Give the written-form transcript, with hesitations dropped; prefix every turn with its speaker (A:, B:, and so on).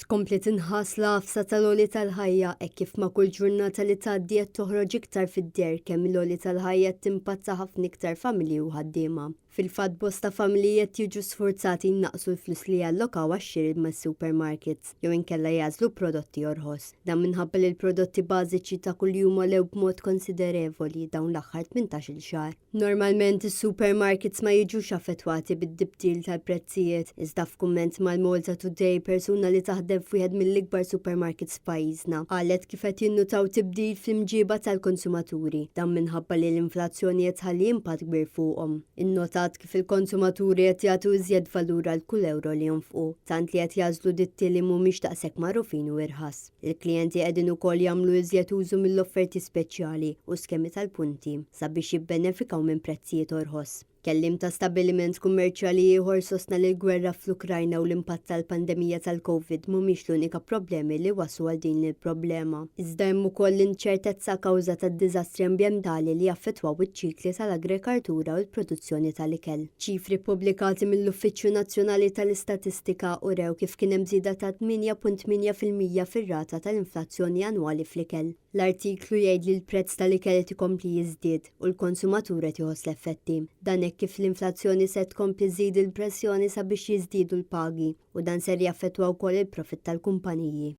A: Tkompli tinħass l-għafsa tal-għoli tal-ħajja hekk kif ma' kull ġurnata li tgħaddi qed toħroġ iktar fid-deher kemm l-għoli tal-ħajja qed timpatta ħafna iktar familji u ħaddiema. Fil-fatt bosta familji qed jiġu sfurzati jnaqqsu l-flus li jallokaw għax-xiri mas-supermarkets jew inkella jagħżlu prodotti orħos. Dan minħabba li l-prodotti bażiċi ta' kuljum għolew b'mod konsiderevoli dawn l-aħħar 18-il xahar. Normalment is-supermarkets ma jiġux affettwati bid-tibdil tal-prezzijiet, iżda f'kumment mal-Malta Today persuna li taħdem f'wieħed mill-ikbar supermarkets f'pajjiżna qalet kif qed jinnutaw tibdil fl-imġiba tal-konsumaturi, dan minħabba li l-inflazzjoni qed tħalli impatt kbir fuqhom. Innotat kif il-konsumaturi qed jagħtu iżjed valur għal kull ewro li jonfqu, tant li qed jagħżlu ditti li mhumiex daqshekk magħrufin u irħas. Il-klijenti qegħdin ukoll jagħmlu iżjed użu mill-offerti speċjali u skemi tal-punti sabiex jibbenefikaw minn prezzijiet orħos. Kelliem ta' stabbiliment kummerċjali ieħor sostna li l-gwerra fl-Ukrajna u l-impatt tal-pandemija tal-Covid mhumiex l-unika problemi li wasslu għal din il-problema, iżda hemm ukoll l-inċertezza kawża tad-diżastri ambjentali li jaffettwaw iċ-ċikli tal-agrikartura u l-produzzjoni tal-ikel. Ċifri ppubblikati mill-Uffiċċju Nazzjonali tal-Istatistika urew kif kien hemm żieda ta' 8.8% fir-rata tal-inflazzjoni annwali fl-ikel. L-artiklu jgħid li l-prezz tal-ikel qed ikompli jiżdied u l-konsumatur qed iħoss l-effetti. Dan hekk kif l-inflazzjoni se tkompli żżid il-pressjoni sabiex jiżdiedu l-pagi u dan ser jaffettwa wkoll il-profitt tal-kumpaniji.